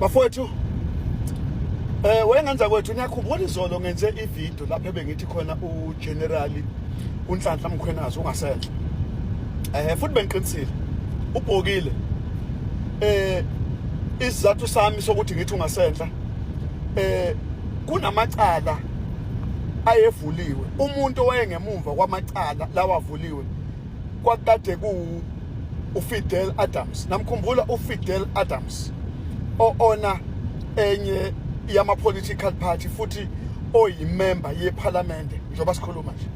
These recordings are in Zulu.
Bafowethu, wengenza kwethu, niyakhumbula izolo ngenze ivideo lapho ebengithi khona uGeneral uNhlanhla Mkhwanazi ungasenhla. Futhi bengiqinisile. Ubhokile. Isizathu sami sokuthi ngithi ungasenhla, kunamacala ayevuliwe. Umuntu owayengemumva kwamacala lawavuliwe kwakade ku uFidel Adams. Namkhumbula uFidel Adams, o-ona enye yama political party futhi oyimember yeParliament njengoba sikhuluma nje.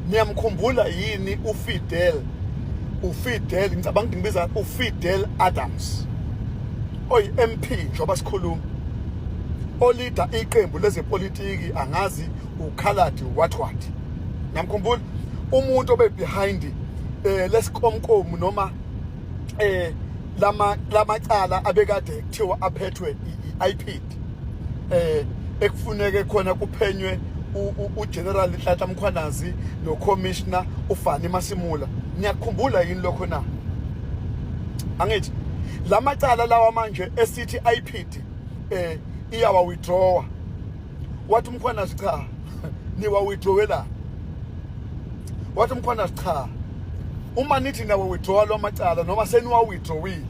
Niyamkhumbula yini uFidel? UFidel, ngicabanga ukuthi ngibiza uFidel Adams, oyi MP njengoba sikhuluma, olida iqembu lezepolitiki, angazi ukhaladi what what. Namkhumbula umuntu obe behind lesikomkomu noma lama lamacala abekade kuthiwa aphethwe i-IPID, ekufuneke khona kuphenywe uGeneral Nhlanhla Mkhwanazi noCommissioner uFani Masimula? Niyakhumbula yini lokho na? Angithi lamacala lawa manje esithi IPID iyawa withdraw, wathi uMkhwanazi, "Cha, niwa withdrawela." Wathi uMkhwanazi, "Cha, uma nithi nawe withdraw lwamacala noma seniwa withdrawile,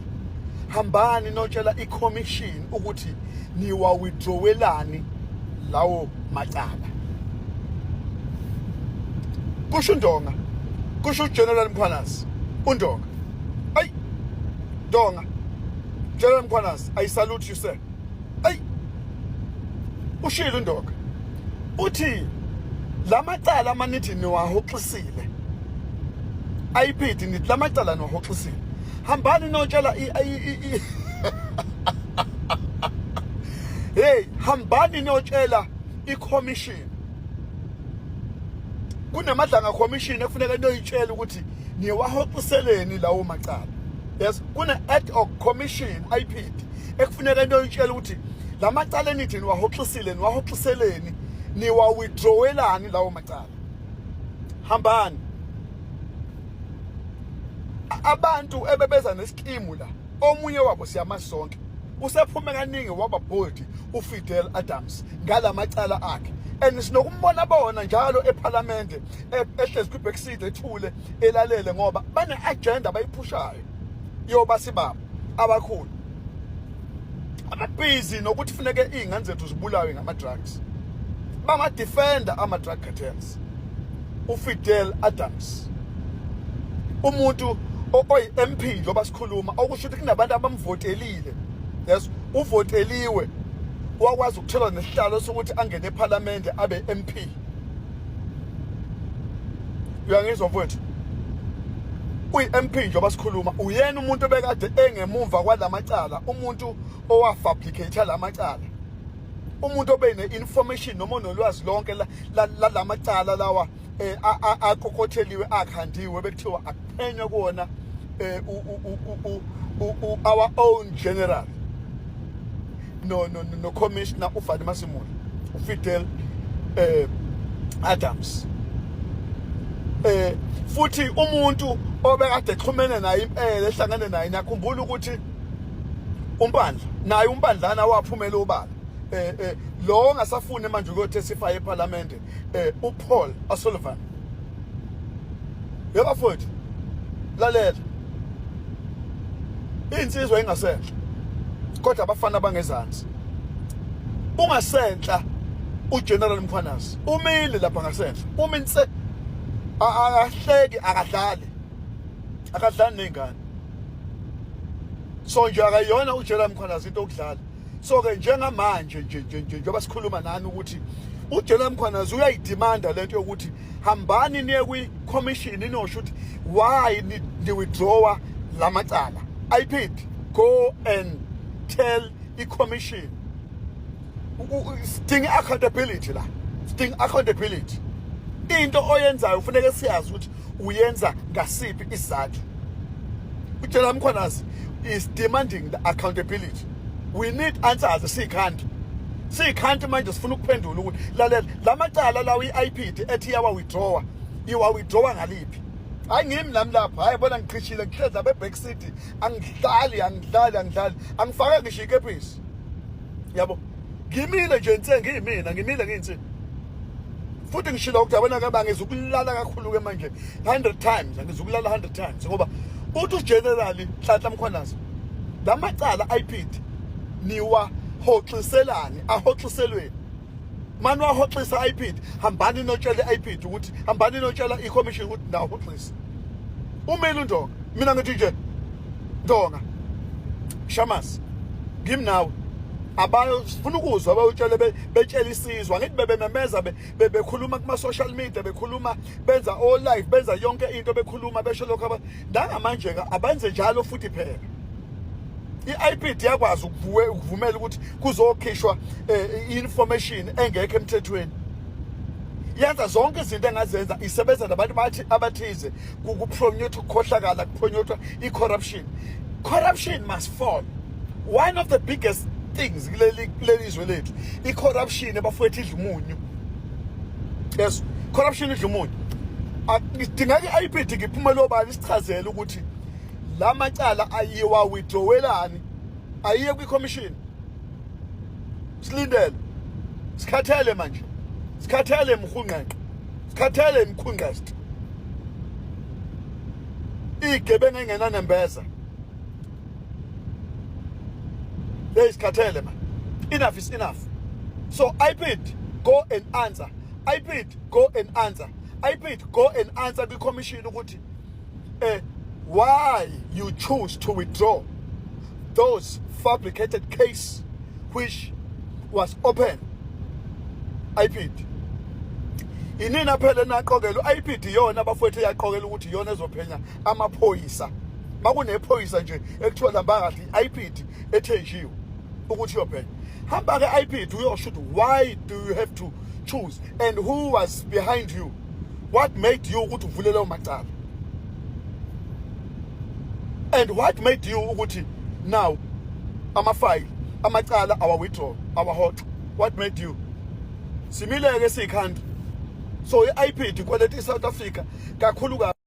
hambani notshela i-commission ukuthi niwa withdrawelani lawo macala." Kusho uNdonga, kusho uGeneral Mkhwanazi. UNdonga, ayi Ndonga, General Mkhwanazi, I salute you, sir. Ayi, ushilo uNdonga, uthi lamacala manithi niwahoxisile, IPID nithi lamacala niwahoxisile, hambani notshela hey, hambani niyotshela i-commission. KuneMadlanga Commission ekufuneka niyoyitshela ukuthi niwahoxiseleni lawo macala. Yes, kune ad hoc commission IPID ekufuneka niyoyitshela ukuthi lamacala enithi niwahoxisile, niwahoxiseleni, niwa withdrawelani lawo macala. Hambani. Abantu ebebeza neskimu la, omunye wabo siyamazi sonke, usephume kaningi waba bold uFidel Adams ngalamacala akhe, and sinokumbona bona njalo eParliament ehlezi kwi-backseat, ethule, elalele, ngoba bane agenda abayiphushayo yoba sibaba abakhulu ababhizi nokuthi funeke iy'ngane zethu zibulawe ngama-drugs, bama-defender ama-drug cartels. UFidel Adams, umuntu oyi-MP njengoba sikhuluma, okusho ukuthi kunabantu abamvotelile. Yes, uvoteliwe, wakwazi ukuthola nesihlalo sokuthi angene ePhalamende, abe MP. Uyangizwa, mfowethu? Uyi-MP njengoba sikhuluma. Uyena umuntu obekade engemumva kwalamacala, umuntu owafabricate lamacala, umuntu obe ne-information noma onolwazi lonke lamacala lawa akokotheliwe, akhandiwe, bekuthiwa akuphenywe kuwona our own general no commissioner uFani Masimula. uFidel Adams, futhi umuntu obekade exhumene naye impela, ehlangene naye. Nakhumbula ukuthi uMpandla naye, uMpandlana waphumela ubala, lo ongasafuni manje ukuyotestify eParliament, uPaul O'Sullivan. Yebo mfowethu, lalela, insizwa ingasenhla kodwa abafana bangezansi. Ungasenhla uGeneral Mkhwanazi, umile lapha ngasenhla, umi nse, akahleki, akadlali, akadlali ney'ngane. So nje akayona uGeneral Mkhwanazi into okudlala. So ke njengamanje nje njengoba sikhuluma nani ukuthi uGeneral Mkhwanazi uyayidemanda lento yokuthi hambani niye kwi-commission, inosho ukuthi why ni withdrawa lamacala. IPID, go and tell i-commission. Sidinga accountability la, sidinga accountability. Into oyenzayo kufuneka siyazi ukuthi uyenza ngasiphi isizathu. UGeneral Mkhwanazi is demanding the accountability. We need answers. Siyikhanti, siyikhanti manje sifuna ukuphendula ukuthi, lalela, lamacala lawo i-IPID ethi iyawa withdrawa, iwa withdrawa ngaliphi? Hayi, ngimi nami lapha. Hayi bona, ngiqhishile, ngihlezi lapha e-back seat, angidlali, angidlali, angidlali, angifake ngisho ikepisi, yabo. Ngimile nje nse, ngiyimina, ngimile, ngiyinsi futhi. Ngishilo ukuthi yabona ke, bangizukulala kakhulu-ke manje 100 times, angizukulala 100 times, ngoba uthi uGeneral Nhlanhla Mkhwanazi, la macala IPID niwahoxiselani? Ahoxiselweni mani? Wahoxisa IPID. Hambani notshela i-IPID ukuthi, hambani notshela i-commission ukuthi nahoxisa. Umile uNdonga. Mina ngithi nje, Ndonga Shamas, ngimi nawe. Abayo sifuna ukuzwa abayotshela, betshela isizwe. Angithi bebememeza, bekhuluma kuma social media, bekhuluma, benza all live, benza yonke into, bekhuluma, besho lokho. Nangamanje ke abenze njalo futhi. Phela i-IPID yakwazi ukuvumela ukuthi kuzokhishwa information engekho emthethweni, yenza zonke izinto engazenza, isebenza nabantu bathi abathize kupromotha ukukhohlakala, kupromotha i-corruption. Corruption must fall. One of the biggest things kuleli zwe lethu, i-corruption abafowethu, idla umunyu. Yes, corruption idla umunyu. Idingeka i-IPID ngiphumele obala, isichazele ukuthi la macala ayiwa withdrawelani, ayiye kwi-commission. Silindele, sikhathele manje, sikhathele mhunqenqe, sikhathele mkhunqest, igebengu engenanembeza. Hey, sikhathele man, enough is enough. So IPID, go and answer. IPID, go and answer. IPID, go and answer kwi-commission ukuthi why you choose to withdraw those fabricated case which was open. IPID, inina phela naqokela u-IPID, iyona abafowethu eyaqokela ukuthi iyona ezophenya amaphoyisa. Makunephoyisa nje ekuthiwa lamba kahle, i-IPID ethenjiwe ukuthi iyophenya. Hamba ke IPID, uyosho ukuthi why do you have to choose and who was behind you, what made you ukuthi uvule leyo macala, and what made you ukuthi now amafayili amacala awa withdraw, awahoxa? What made you? Simile-ke siyi-country. So i-IPID ikweleta i-South Africa kakhulu kabi.